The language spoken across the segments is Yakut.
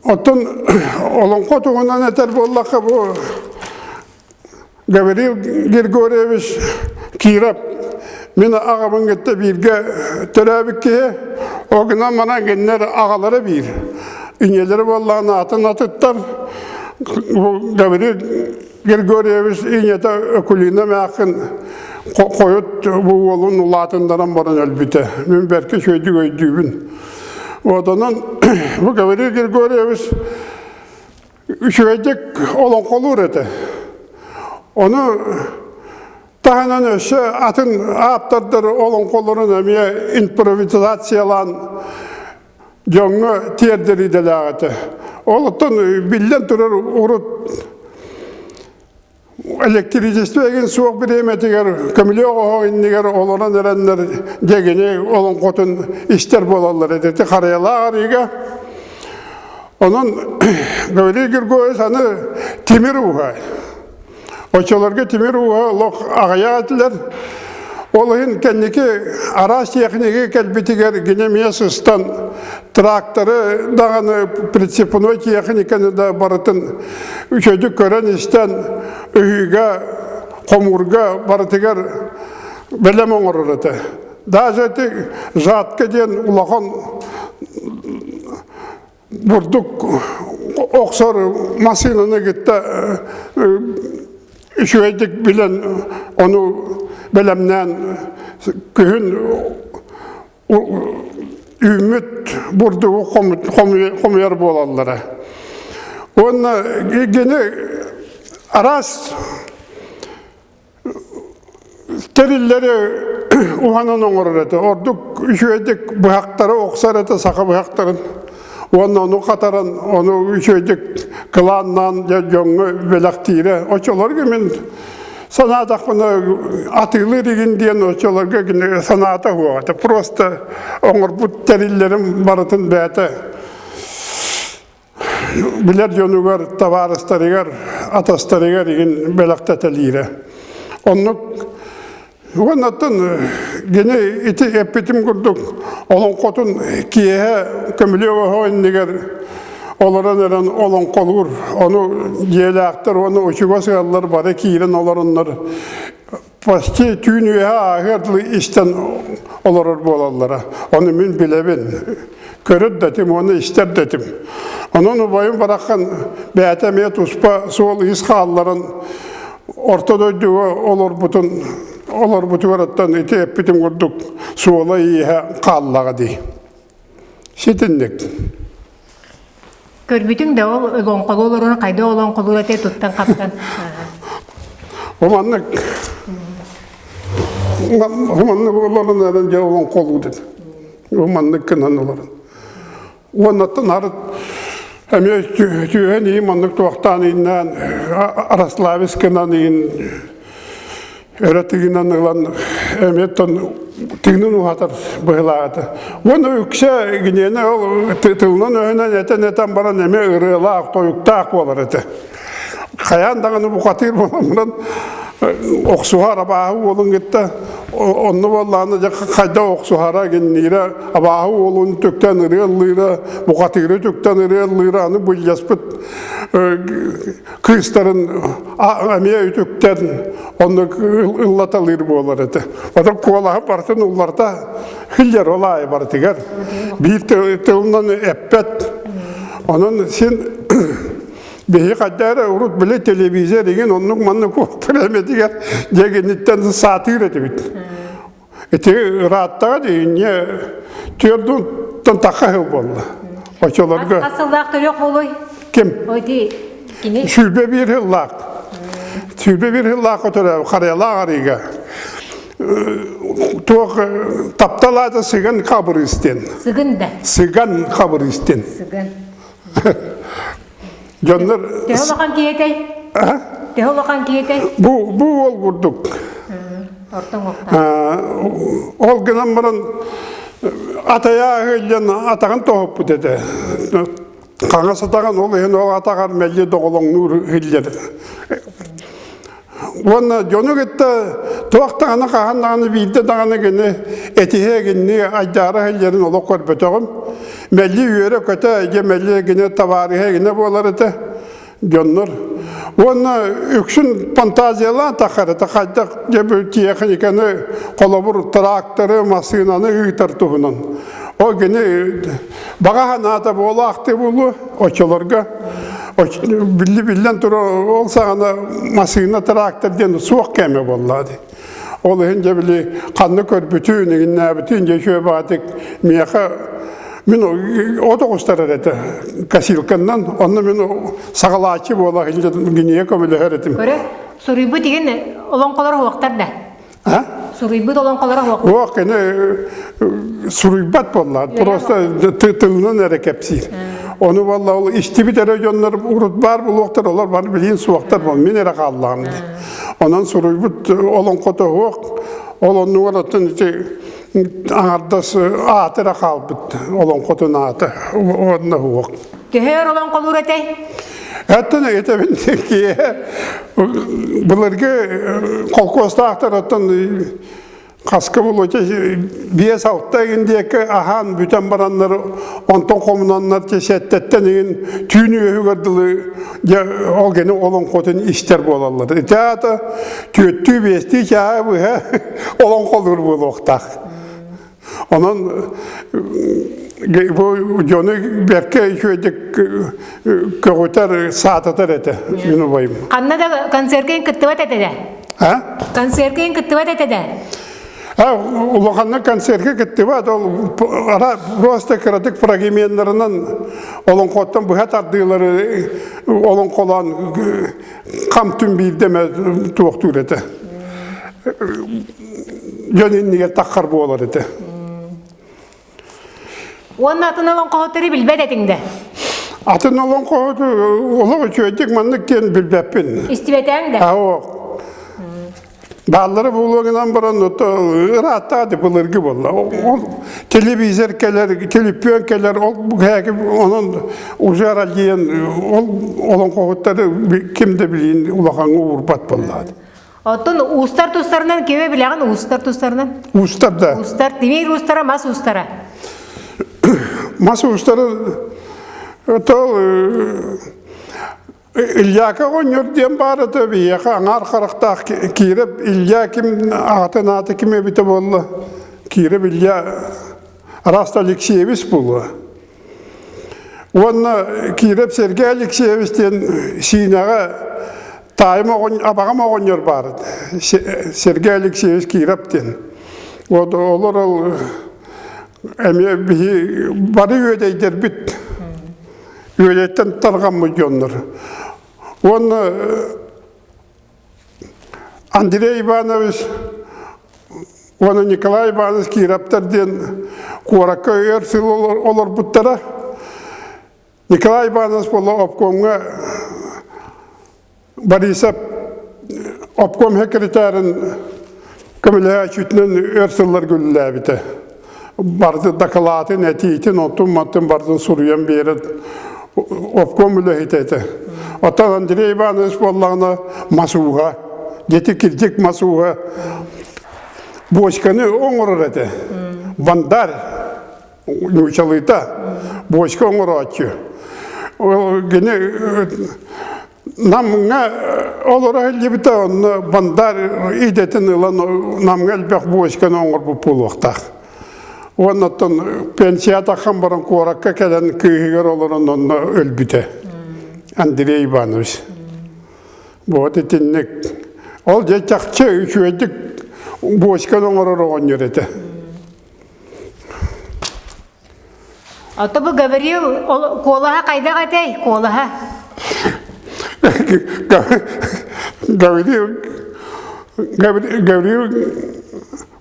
Оттон олоҥхо туһунан этэр буоллахха бу Гаврил Григорьевич Киров мин аҕабын кытта бииргэ төрөөбүт киһи, ол гынан манан кинилэр аҕалара биир. Ийэлэрэ буоллаҕына атын атыттар. Гаврил Григорьевич ийэтэ Өкүлүүнэ эмээххин хойут бу уолун улаатыннаран баран өлбүтэ. Мин бэркэ үчүгэйдик өйдүүбүн. Вот онон бу Гаврил Григорьевич үчүгэйдик олоҥхолуур этэ. Ону таһынан өссө атын ааптардар олоҥхолорун эмиэ импровизациялаан дьоҥҥо тиэрдэр идэлээх этэ. Ол оттон биллэн турар урут электричество эгин суох бириэмэтигэр көмүлүөк оһох иннигэр олорон эрэннэр дьэгини олоҥхотун истэр буолаллар этэ. Ити Харыйалаах арыыга. Онон Гаврил Григорьевич аны тимир ууһа. Оччолорго тимир ууһа олох аҕыйах этилэр. Ол иһин кэнники араас тиэхинигэ кэлбитигэр гинэ эмиэ сыстан тракторы даҕаны прицепной тиэхиникэни да барытын үчүгэйдик көрөн-истэн ыһыыга, хомуурга барытыгар бэлэм оҥорор этэ. Даже ити жатка диэн улахан бурдук охсор массыынаны кытта үчүгэйдик билэн ону бэлэмнээн күһүн үүммүт бурдугу хомуйар буолаллара. Уонна гини араас тэриллэри уһанан оҥорор этэ. Ордук үчүгэйдик быһахтары охсор этэ саха быһахтарын. Уонна ону хатаран, ону үчүгэйдик кылааннаан дьоҥҥо бэлэхтиирэ. Оччолорго мин санаатахпына атыылыыр игин диэн оччолорго кини санаата суох этэ. Просто оҥорбут тэриллэрим барытын бэйэтэ билэр дьонугар, табаарыстарыгар, атастарыгар игин бэлэхтэтэлиирэ. Оннук уоннаттан гини ити эппитим курдук олоҥхотун киэһэ көмүлүөк оһох иннигэр олорон эрэн олоҥхолуур. Ону дьиэлээхтэр уонна учугас ыаллар бары киирэн олороннор почти түүн үөһэ ааһыар дылы истэн олорор буолаллара. Ону мин билэбин. Көрөр да этим, уонна истэр да этим. Онон убайым бараххан бэйэтэ эмиэ туспа суол-иис хаалларан орто дойдуга олорбутун олорбутугар оттон ити эппитим курдук суола-ииһэ хааллаҕа дии. Ситинник. Көрбүтүҥ да ол олоҥхолуу олорон хайда олоҥхолуур этэ туттан хаптан. Оманнык оманнык олорон эрэн дьэ олоҥхолуу дед. Оманнык гынан олорон. Уоннаттан арыт эмиэ түһэн иһин маннык туохтаан ииннээн Араславис гынан иһин өрө тыынан ылан эмиэ тыынын уһатар быһыылаах этэ. Уонна үксэ киниэнэ ол тылынан өһүнэн этэн-этэн баран эмиэ ырыалаах, тойуктаах буолар этэ. Хайаан даҕаны бухатыыр буолан баран охсуһар абааһы уолун кытта онно буоллаҕына дьэ хайдах охсуһара гинниирэ абааһы уолун түктэн ырыа ыллыыра бухатыыры түктэн ырыа ыллыыра аны былдьаспыт кыыстарын эмиэ үтүктэн оннук ыллаталыыр буолар этэ. Отон куолаһы барытын улларта хиллер ол аайы барытыгар биир тылынан эппэт. Онон син биһи хайда эрэ урут били телевизор игин оннук маннык бириэмэтигэр дьэгиниттэн саатыыр этибит. Ити ырааттаҕа дии түөрдунтан тахха сыл буолла. Очолорго Хас сыллаах төрүөх буолуй? Ким? Ити кини 21 сыллаах. 21 сыллаах өтөрө Харыйалаах арыыга туох таптал аата Сыган Хабырыыс диэн. Сыгын да. Сыган Хабырыыс диэн. Сыган. Дьоннор Төһө улахан киһитэй? Төһө улахан киһитэй? Бу бу уол курдук. Орто уҥуохтаах. Ол гынан баран атайа ыһыллан атаҕын тоһуппут этэ. Хаҥас атаҕын ол иһин ол атаҕар мэлдьи доҕолоҥнуур иһиллэр. Уонна дьону кытта туох даҕаны хаһан даҕаны биирдэ даҕаны гини этиһэ гинни айдаара иһиллэрин олох көрбөтөҕүм. Мэлли үөрэ-көтө дьэ мэлли гини табаарыһа гинэ буолар этэ дьоннор. Уонна үксүн фантазиялаан таххар этэ хайдах дьэ бу тиэхиньикэни холобур тракторы, массыынаны ыытар туһунан. Ол гини баҕа санаата буолаахтыы буолуо оччолорго билли биллэн турар ол саҕана массыына трактор диэн суох кэмэ буолла дии. Ол иһин дьэ били ханна көрбүтүн, иҥиннээбитин дьэ үчүгэй баҕатык миэхэ мин от оҕустарар этэ косилканнан онно мин саҕалааччы буола гинье көмөлөһөр этим. Көрө, суруйбут игин олоҥхолор уохтар да. А? Суруйбут олоҥхолоро суох. Суох, кини суруйбат буолла. Просто тылынан эрэ кэпсиир. Ону буолла ол истибит эрэ дьоннор урут баар буолуохтар, олор бары билиин суохтар буол. Мин эрэ хааллаҕым дии. Онон суруйбут олоҥхото суох. Ол оннугар оттон ити аҥардас аата эрэ хаалбыт олоҥхотун аата уонна суох. Төһө өр олоҥхолуур этэй? Эттэн этэбин киэһэ былыргы холкуостаахтар оттон хаска булуоча 5-6 игин диэки аһаан бүтэн бараннар онтон хомунаннар сэттэттэн игин түүн үөһүгэр дылы дьэ ол гени олоҥхотун истэр буолаллар. Ити аата түөттүү биэстии чааһы быһа олоҥхолуур буолуохтаах. Онон бу дьону бэркэ үчүгэйдик көҕүтэр, саататар этэ мин убайым. Ханна да концерткин кыттыбат этэ да? А? Концерткин кыттыбат этэ да? А, улаханна концертка кыттыбат, ол ара просто кыратык фрагменнарынан олоҥхоттон быһа тардыылары олоҥхолоон хам-түм биирдэ туохтуур этэ. Дьон иннигэр таххар буолар этэ. Уонна атын олоҥхоһуттары билбэт этиҥ да? Атын олоҥхоһуту олох үчүгэйдик маннык диэн билбэппин. Истибэтээҥ да? Аа, Бааллара буолуо гынан баран ырааттаҕа былыргы буолла. Ол телевизор кэлэр, телепүөн кэлэр, ол онон уже аралдьыйан ол олоҥхоһуттары ким да билиин улахаҥҥа уурбат буолла. Оттон уустар тустарынан кими билэҕин уустар тустарынан? Уустар да. Уустар, тимир уустара, мас уустара. Мас уустары тол Ильяка оҕонньор диэн баар этэ биһиэхэ аҥаар харахтаах Киирэп Илья ким аҕатын аата ким эбитэ буолла Киирэп Илья Раста Алексеевич буолуо уонна Киирэп Сергей Алексеевич диэн Сиинэҕэ таайым оҕон абаҕам оҕонньор баар этэ Сергей Алексеевич Киирэп диэн вот олор ол эмиэ биһи бары үөдэйдэрбит Үөдэттэн тарҕаммыт дьоннор. Уонна Андрей Иванович уонна Николай Иванович Кировтар диэн куоракка өр сыл олорбуттара. Николай Иванович буолла обкомҥа Борисов обком секретарын көмөлөһөөччүтүнэн өр сылларга үлэлээбитэ. Барыты дакылаатын, этиитин, онтун-мантын барытын суруйан биэрэн обком үлэһитэ этэ. Оттон Андрей Иванович буоллаҕына мас ууһа, дети кирдик мас ууһа бочканы оҥорор этэ. Бандар нуучалыыта бочка оҥорооччу. Кини Намҥа олоро сылдьыбыта, онно бандар идэтин ылан Намҥа элбэх буочканы оҥорбут буолуохтаах. Уонна оттон пенсия таххан баран куоракка кэлэн кыыһыгар олорон онно өлбүтэ. Андрей Иванович. Вот итинник. Ол дьэ чахчы үчүгэйдик буочканы оҥорор оҕонньор этэ. Ото бу Гаврил куолаһа хайдах этэй? Куолаһа. Гаврил Гаврил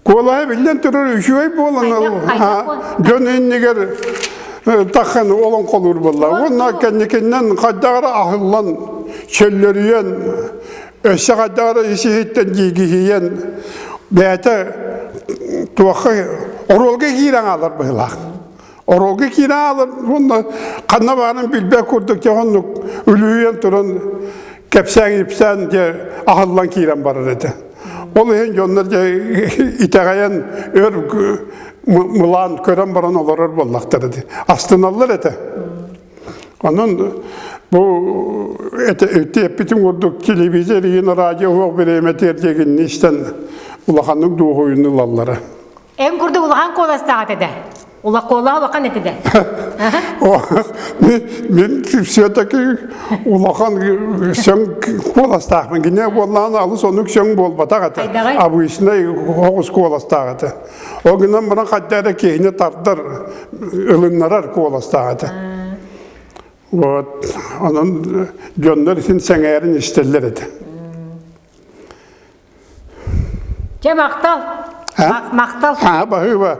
куолаһа биллэн турар үчүгэй буолан дьон иннигэр таххан олоҥхолуур буолла. Уонна кэнникиннэн хайдах эрэ аһыллан, чөллөрүйэн, өссө хайдах эрэ ис-иһиттэн дьиигиһийэн бэйэтэ туохха оруолга киирэн хаалар быһыылаах. Оруолга киирэн хаалар уонна ханна баарын билбэт курдук дьэ оннук үлүһүйэн туран. кэпсээн-ипсээн дьэ аһыллан киирэн барар этэ. Ол иһин дьоннор дьэ итэҕэйэн өр мылаан көрөн баран олорор буоллахтара дии. Астыналлар этэ. Онон бу эппитим курдук телевизор иһин радио уһуох бириэмэтигэр диэгинни истэн улаханнык дуоһуйуну ылаллара. Эн курдук улахан куоластаах этэ да. Улакуола улахан этэ да. Мин все-таки улахан сөҥ куоластаахпын. Кине буоллаан алыс онук сөҥ буолбатах этэ. Обычный оҕус куоластаах этэ. Ол гынан баран хайда эрэ киһини тардар, ылыннарар куоластаах этэ. Вот. Онон дьоннор син сэҥээрин истэллэр этэ. Чэ, махтал. Махтал. А, баһыыба.